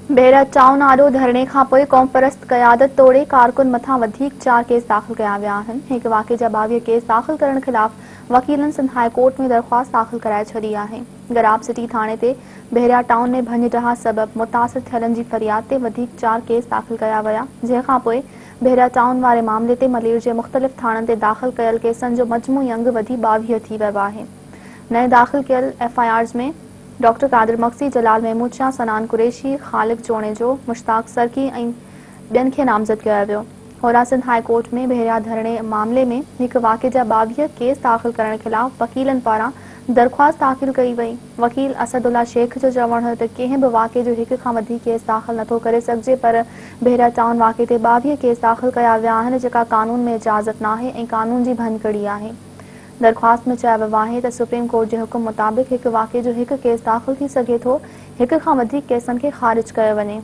Bahria town آڏو ڌرڻي کانپوء قومپرست قيادت توڙي ڪارڪن مٿان وڌيڪ چار ڪيس داخل ڪيا ويا آهن. هڪ واقعي جا 22 ڪيس داخل ڪرڻ خلاف وڪيلن سنڌ هاء ڪورٽ ۾ درخواست داخل ڪرائي ڇڏي آهي. گراب سٽي ٿاڻي تي بحريا ٽائون ۾ ڀڃ ڊاهه سبب متاثر ٿيلن جي فرياد تي وڌيڪ چار ڪيس داخل ڪيا ويا، جنهن کانپوء بحريا ٽائون واري معاملي تي ملير جي مختلف ٿاڻن تي داخل ڪيل ڪيسن جو مجموعي انگ وڌي 22 ٿي ويو آهي. نئين داخل ڪيل F I Rs ۾ doctor Qadir Magsi, Jalal Mehmood Shah, Sanan Qureshi, Khaliq Junejo, Mushtaq Sarki ۽ ٻين کي نامزد ڪيو ويو. هورا سنڌ هاء ڪورٽ ۾ بحريا ڌرڻي معاملي ۾ هڪ واقعي جا 22 ڪيس داخل ڪرڻ خلاف وڪيلن پاران درخواست داخل ڪئي وئي. وڪيل اسد الله شيخ جو چوڻ هيو ته ڪنهن به واقعي جو هڪ کان وڌيڪ ڪيس داخل نٿو ڪري سگهجي پر بحريا ٽائون واقعي تي 22 ڪيس داخل ڪيا ويا آهن جيڪا قانون ۾ اجازت ناهي ۽ قانون جي ڀڃڪڙي آهي. درخواست ۾ چيو ويو آهي ته سپريم ڪورٽ جي حڪم مطابق هڪ واقعي جو هڪ ڪيس داخل ٿي سگهي ٿو، هڪ کان وڌيڪ ڪيسن کي خارج ڪيو وڃي.